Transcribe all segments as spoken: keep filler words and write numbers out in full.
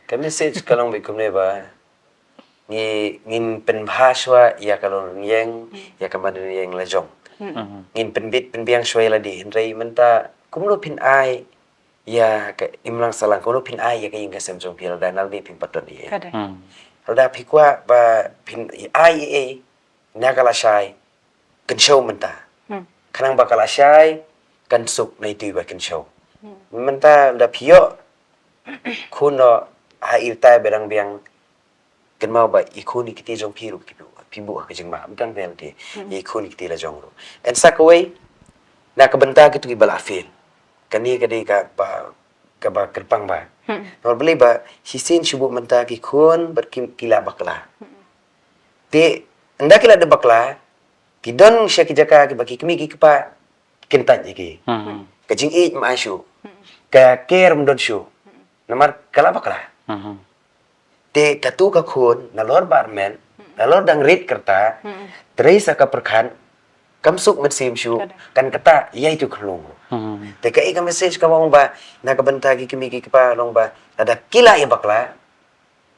Ka message ka long bad kumne ba ngi ngin pynbha shuwa ïa ka longïing, ïa ka madan ïing la jong. Ngin pynbit pynbiang shuwa ïa lade, hynrei mynta kumno phin ai ïa ka imlang sahlang, kumno phin ai ïa ka ïing ka sem jong phi lada nalor phin pat don ei ei. Lada phi kwah ba phin ai ei ei na ka lashai, kynshew mynta. Khnang ba ka lashai kan suk na itu iba kynshew. Mynta lada phi ïoh khun noh ha ita ba dang biang, kynmaw ba i khun i kti jong phi ruh phi buh, phi buh ha ka jingma, mynta phi ïa i khun i kti la jong ruh. Hynrei sa kawei na ka bynta kitu kiba la fail, kane ka dei kaba, kaba kyrpang ba, namar balei ba shisien shu buh mynta ki khun bad ki, ki la bakla. Te ynda ki la dep bakla, ki don sha ki jaka kiba ki kmie ki kpa ki kyntait ïa ki. Ka jingïeit ym ai shuh, ka care ym don shuh. Namar ka la bakla. Te katu ka khun nalor ba armet, nalor dang rit kyrta, trei sa ka pyrkhat, kam suk mynsiem shuh, kan ktah ïa itu ka khunlung. Te kaei ka message kaba ong ba na ka bynta ki kmie ki kpa long ba lada ki la ïa bakla,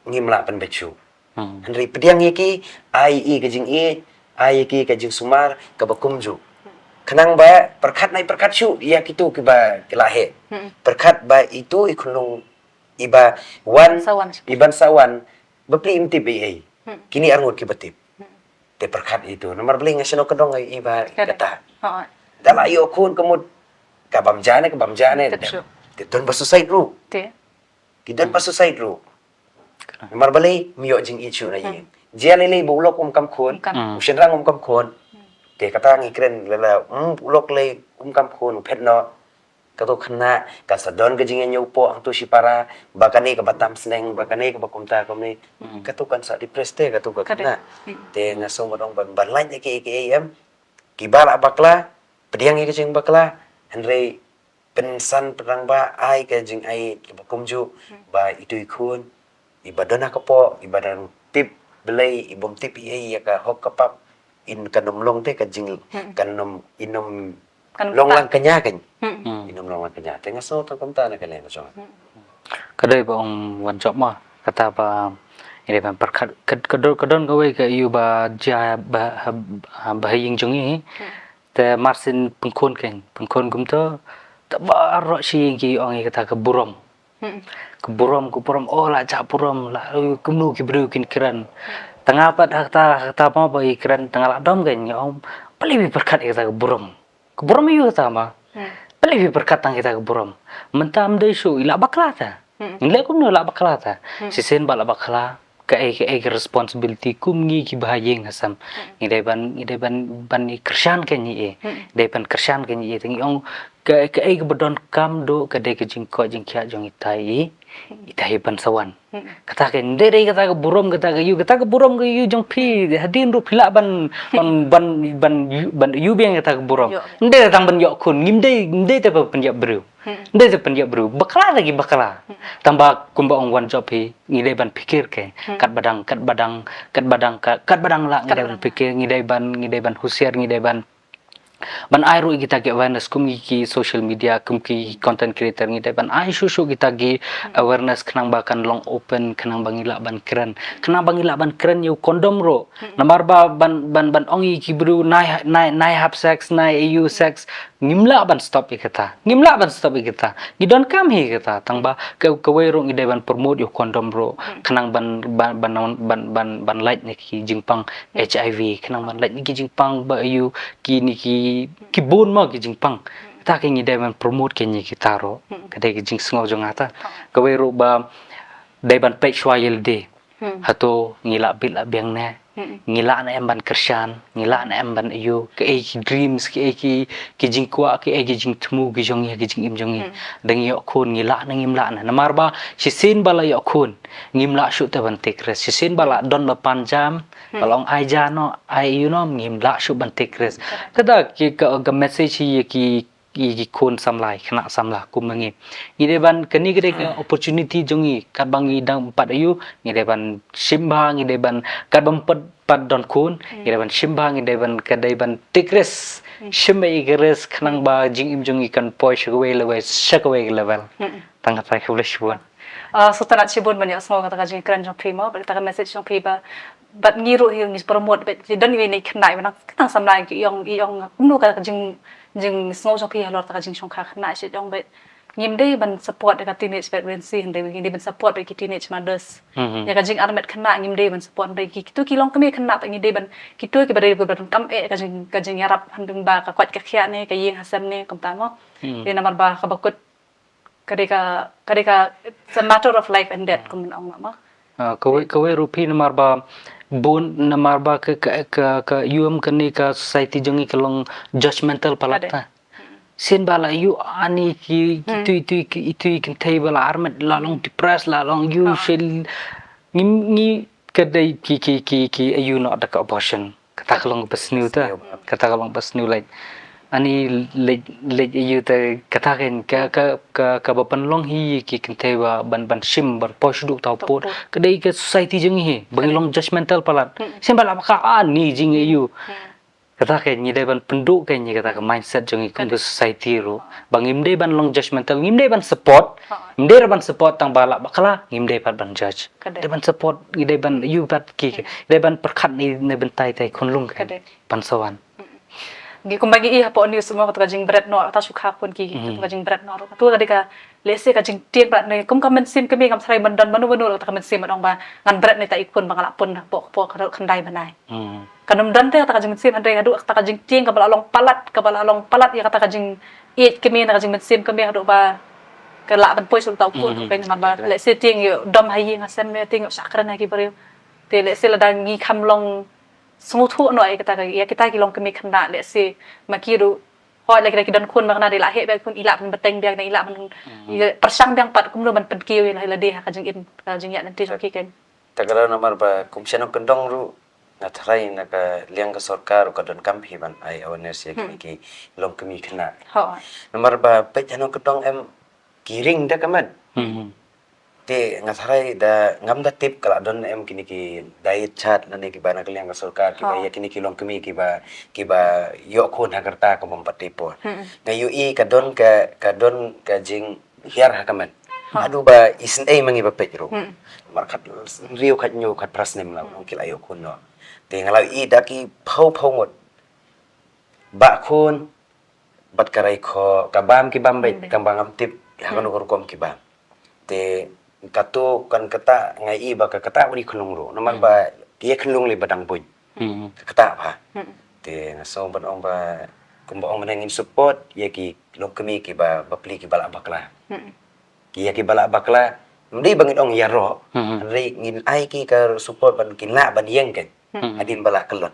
ngim lah pynbeit shuh. Hynrei pdiang ïa ki, ai ïa ki ka jingïeit, ai ïa ki ka jingsumar kaba kumjuh. Khnang ba pyrkhat nai pyrkhat shuh ïa kitu kiba ki la heh. Pyrkhat ba itu i khunlung iba wan, iban sa wan, bapli im tip ei ei. Kine arngut kiba tip. Te pyrkhat itu. Namar balei nga shano ka dong iba kata. Da la ïoh khun ka mut ka bam ja ne, ka bam ja ne. Te don ba suicide ruh. Ki don ba suicide ruh. Namar balei ym ïoh jingïeit shuh na ïing. Jia lei lei ba u lok um kam khun, u shynrang um kam khun. Te kata ngi kren lei lei, um, u lok lei um kam khun, u phet noh. Katu khynnah kan sa don ka jingïañiew poh hangtu shipara, ba kane kaba tam sneng, ba kane kaba kumta kumne. Katu kan sa depressed te katu ka khynnah. Te nga sngewbha ong ban, ban lait ïa kiei kiei em. Kiba la bakla, pdiang ïa ka jingbakla, hynrei pynsan pynrang ba ai ka jingai kaba kumjuh ba itu i khun iba don ha ka poh, iba dang tip Blei, iba ym tip ei ei ïa ka hok ka pap, in kan ym long te ka jing, kan ym, in ym long lang kñia kan. In ym long lang kñia. Te nga sngew tang kumta na ka liang ka jong. Ka dei ba ong wan jop ma kata ba ngi dei ban pyrkhat ka, ka don, ka don kawei ka ïu ba jia ba, ba ha ïing jong ngi. Te marsien pynkhun kein, pynkhun kumta, te baroh shi ïing ki ong ïa kata ka burom. Ka burom, ka burom, oh la jah burom, la kumno ki briew kin kren. Tang pat ha kata, ha kata ma ba i kren, tang la dom kein, ngi ong, balei phi pyrkhat ïa kata ka burom. Ka burom ïa u kata ma. Balei phi pyrkhat tang ïa kata ka burom. Mynta ym dei shuh i la bakla ta. Ngi leh kumno la bakla ta. Shisien ba la bakla, kaei kaei ka responsibility kum ngi kiba ha ïing ha sem. Ngi dei ban, ngi dei ban, ban i kyrshan kein ïa i. Dei ban kyrshan kein ïa i. Te ngi ong kaei kaei kaba donkam duh ka dei ka jingkoit jingkhiah jong ita i, ita i ban sa wan. Kata kein, ym dei dei kata ka burom, kata ka ïu, kata ka burom ka ïu jong phi, hadien ruh phi lah ban, ban, ban, ban ïu, ban ïu biang kata ka burom. Ym dei tang ban ïoh khun, ngim dei, ym dei te ba pynïap briew. Ym dei te pynïap briew. Bakla te ki bakla. Tang ba kumba ong wan jop phi, ngi dei ban pyrkhat kein. Katba dang, katba dang, katba dang, ka, katba dang lah ngi dei ban pyrkhat, ngi dei ban, ngi dei ban husiar, ngi dei ban ban ai ruh kita ki awareness kum ki, ki social media, kum ki content creator ngi dei ban ai shuh shuh kita ki awareness khnang ba kan long open, khnang ba ngi lah ban kren, khnang ba ngi lah ban kren ïa u condom ruh. Namar ba ban, ban, ban ong ïa ki briew nai, nai, nai hap sex, nai ïa u sex, ngim lah ban stop ïa kata. Ngim lah ban stop ïa kata. Ngi donkam hi ïa kata. Tang ba ka, kawei ruh ngi dei ban promote ïa u condom ruh. Khnang ban, ban, ban, ban, ban, ban lait na ki jingpang H I V, khnang ban lait na ki jingpang ba ïa u kine ki, ki bun ma ki jingpang. Kata ka ngi dei ban promote kein ïa kita ruh. Ka dei ka jingsngew jong nga ta. Kawei ruh ba dei ban peit shuwa ïa lade. Hato ngi lah bit lah biang ne. Ngi lah ne em ban kyrshan, ngi lah ne em ban ïa u, kaei ki dreams, kaei ki, ki jingkwah, kaei ki jingthmu ki jong ngi, ki jingim jong ngi. Da ngi ïoh khun ngi lah ne ngim lah ne. Namar ba shisien ba la ïoh khun ngim lah shuh te ban take risk. Shisien ba la don ba pan jam, ba la ong ai ja noh, ai ïa u noh, ngim lah shuh ban take risk. Kata ki ka, ka message hi ïa ki, ïa ki khun samla, khynnah samla kum ma ngi. Ngi dei ban, kane ka dei ka opportunity jong ngi, katba ngi dang pat ïa u, ngi dei ban shim bha, ngi dei ban, katba ym pat, pat don khun, ngi dei ban shim bha, ngi dei ban, ka dei ban take risk. Shim ïa ka risk khnang ba jingim jong ngi kan poi sha kawei level, sha kawei level. Tang kata, khublei shibun. Ah, sngewtynnat shibun ban ïohsngew kata ka jingkren jong phi mo, bad kata ka message jong phi ba, bad ngi ruh hi ngi promote bad don iwei i khynnah ba nang, ka nang samla, i ong, i ong kumno ka jing, jingsngew jong phi halor kata ka jingshongkha khynnah, shi ong bad ngim dei ban support ïa ka teenage pregnancy, hynrei ngi dei ban support ïa ki teenage mothers. Ïa ka jingarmet khynnah ngim dei ban support, hynrei ki, kito ki longkmie khynnah bad ngi dei ban, kito kiba dei ban kam eh ka jing, ka jingïarap, hynrei ba ka koit ka khiah ne ka ïing ha sem ne kumta mo. Te namar ba kaba kut ka dei ka, ka dei ka, it's a matter of life and death, kum ban ong mo. Ah, kawei, kawei ruh phi, namar ba bun, namar ba ka, ka, ka, ka ïum kane ka society jong ngi ka long judgmental palat. Ka dei. Ta sien ba la ïoh ani ki, ki tui, tui, ki, tui kynthei ba la armet, la long depressed, la long ïoh shil. Ngi, ngi ka dei ki, ki, ki, ki ïoh noh da ka abortion. Kata ka long ba sniew ta. Kata ka long ba sniew, like, ani leit, leit ïoh ta, kata kan ka, ka, ka, kaba pynlong hi ki kynthei ba ban, ban shim, ban poi shuh ta pud. Ka dei ka society jong ngi hi ba ngi long judgmental palat. Sien ba la ba ka ani jingïoh. Kata kan ngi dei ban pynduh kan ngi kata ka mindset jong ngi kum ka society ruh. Ba ngim dei ban long judgmental, ngim dei ban support. Ngim dei ban support tang ba la bakla, ngim dei pat ban judge. Dei ban support, ngi dei ban ïoh pat ki, dei ban pyrkhat ne, ne bynta ïa ki khunlung kan. Ban sa wan. Ngi kumba ngi ïohi hapoh news mo, kata ka jingbret noh, kata shu kha khun ki, kata ka jingbret noh ruh. Kata ka dei ka, lehse ka jingtieng pat ne, kum ka mynsiem kmie, ngam tharai ban don mano mano kata ka mynsiem ban ong ba ngan bret ne ïa i khun ba nga la pun hapoh, hapoh ka khyndai bnai. Kan ym don te kata ka jingmynsiem, hynrei haduh kata ka jingtieng kaba la long palat, kaba la long palat ïa kata ka jingïeit kmie, na ka jingmynsiem kmie, haduh ba ka lah ban poi shuh ta u khun, kan, namar ba lehse tieng ïoh dom ha ïing ha sem ne, tieng ïoh shah kren ha ki briew. Te lehse lada ngi kham long sngewthuh noh ïa kita, ïa kita ki longkmie khynnah, lehse ma ki ruh, hooid, lada ki don khun ba khynnah, dei lah heh biang khun, i lah ban bteng biang, i lah ban, i pyrshang biang pat kumno ban pynkiew ïa lade ha ka jingim, ka jingïaid lynti jong ki, kan. Ta ka daw namar ba kum shnong kyndong ruh, nga tharai na ka liang ka sorkar ruh ka donkam hi ban ai awareness ïa kine ki longkmie khynnah. Namar ba peit shnong kyndong em, ki ring da ka met. Te nga tharai da ngam da tip ka la don em kine ki diet chart lane kiba na ka liang ka sorkar kiba ïa kine ki longkmie kiba, kiba ïoh khun ha ka rta ka bym pat tip por. Nga ïohi ka don ka, ka don ka jinghiar ha ka met. Haduh ba isynei ma ngi ba peit ruh. Mar khat hynriew, khat hynñiew, khat phra snem la ong ki la ïoh khun noh. Te nga la ïohi da ki phew phew ngut. Ba khun bad ka rai kho, ka bam ki bam beit, tang ba ngam tip ha kano ka rukom ki bam. Te kato kan kata nga ïohi ba ka kata u dei khunlung ruh. Namar ba ki ïa khunlung lei ba dang buiñ. Ka kata ba. Te nga sngew ban ong ba kumba ong mynne, ngin support ïa ki longkmie kiba bapli kiba lah bakla. Ki ïa kiba lah bakla, ym dei ba ngin ong ïaroh. Hynrei ngin ai ki ka support ban kin lah ban ïeng kan. Hadien ba lah kyllon.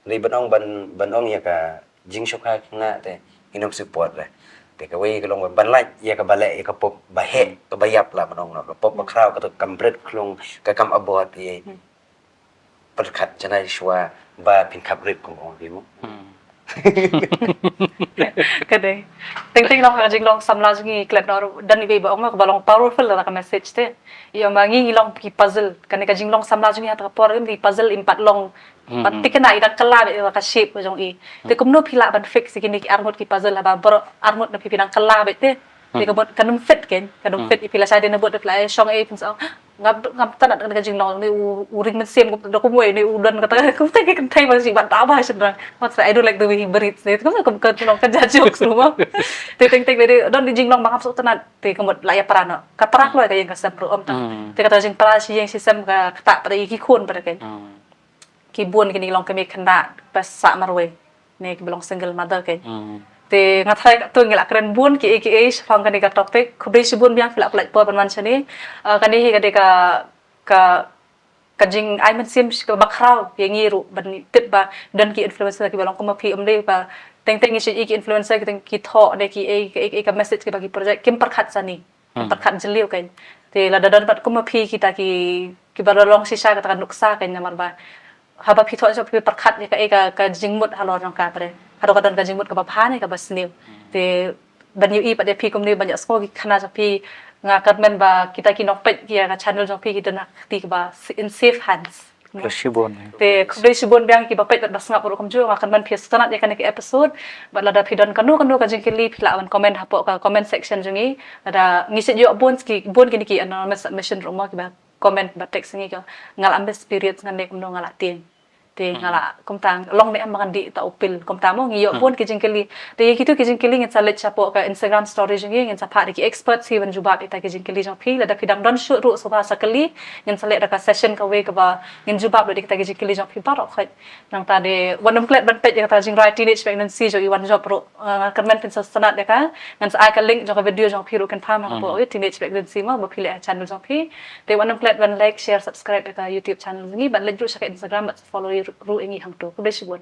Hynrei ban ong ban, ban ong ïa ka jingshongkha khynnah te ngin ym support re. Te kawei ka long ban lait ïa kaba leh ïa ka pop ba heh, kaba ïap, lah ban ong noh, ka pop ba khraw, ka kam bret khlung, ka kam abort ïa. Pyrkhat janai shuwa ba phin khap rip kum ong ki mo. Ka dei. Teng teng long ka jinglong samla jong ngi klet noh, don iwei ba ong ka ba long powerful la ka message te. Ïa ma ngi ngi long ki puzzle. Kane ka jinglong samla jong ngi ha ta ka por im ki puzzle im pat long. Pat thikna i dang kylla beit ka shape jong i. Te kumno phi lah ban fix ïa kine ki arngut ki puzzle haba baroh arngut na phi phi dang kylla beit te. Te ka mut kan ym fit kan, kan ym fit ïa phi, lashai dei na bud phi la shong ei phin sa ong, ngam, ngam tang na ka jinglong ne u, u ring mynsiem da kumwei ne u don kata, kumta ki kynthei ba shi ban ta ba shynrang. Mat sa, I don't like the way he breathes ne. Kumta kum ka jinglong ka ja jokes ruh mo. Te teng teng dei don di jinglong ba ngam sngewtynnat. Te ka mut la ïa para noh. Ka para kloi ka ïing ka sem ruh ym tang. Te kata jingpara shi ïing shi sem ka kata pat ïa ki khun pat kan. Ki bun kine ki longkmie khynnah ba sah marwei ne kiba long single mother kan. Te nga tharai katto ngi la kren bun kiei kiei shaphang kane ka topic. Khublei shibun biang phi la pynlait por ban wan shane. Ah, kane hi ka dei ka, ka, ka jingai mynsiem kaba khraw ïa ngi ruh ban tip ba don ki influencer kiba long kum ma phi, ym dei ba teng teng ngi shu i ki influencer ki teng ki thoh ne kiei kiei ka message kiba ki project kim pyrkhat shane. Pyrkhat jylliew kan. Te lada don pat kum ma phi kita ki, kiba la long shisha kata ka nuksa kan, namar ba haba phi thoh shisha phi pyrkhat ïa kaei ka, ka jingmut halor jong ka, pre haduh ka don ka jingmut kaba bha ne kaba sniew. Te ban ïohi pat ïa phi kumne, ban ïohsngew ki khana jong phi, nga kyrmen ba kita ki nongpeit ïa ka channel jong phi ki don ha kti kaba in safe hands. Khublei shibun. Te khublei shibun biang kiba peit bad ba sngap ruh kumjuh, nga kyrmen phi sngewtynnat ïa kane ka episode. Bad lada phi don kano kano ka jingkylli phi lah ban comment hapoh ka comment section jong ngi. Lada ngi shu ïoh bun ki bun kine ki anonymous submission ruh mo kiba comment ba text ngi ka nga la miss periods ngan ne kumno nga la tieng. Te nga la kumta long ne em ba ngan dih ta u pill kumta mo ngi ïoh bun ki jingkylli. Te ïa kitu ki jingkylli ngin sa leit shapoh ka Instagram story jong ngi, ngin sa phah da ki experts hi ban jubab ïa kita ki jingkylli jong phi. Lada phi dang don shuh ruh shuwa sa kylli, ngin sa leh da ka session kawei kaba ngin jubab lut ïa kita ki jingkylli jong phi baroh khoit. Nangta de wat nym klet ban peit ïa kata ka jingrai teenage pregnancy jong i Wan Jop ruh. Ah, nga kyrmen phin sa sngewtynnat ïa ka. Ngan sa ai ka link jong ka video jong phi ruh kynpham ha kapoh teenage pregnancy mo ba phi leh ha channel jong phi. Te wat nym klet ban like, share, subscribe ïa ka YouTube channel jong ngi, ban leit ruh sha ka Instagram bad follow ruh ïa ngi hangto. Khublei shibun.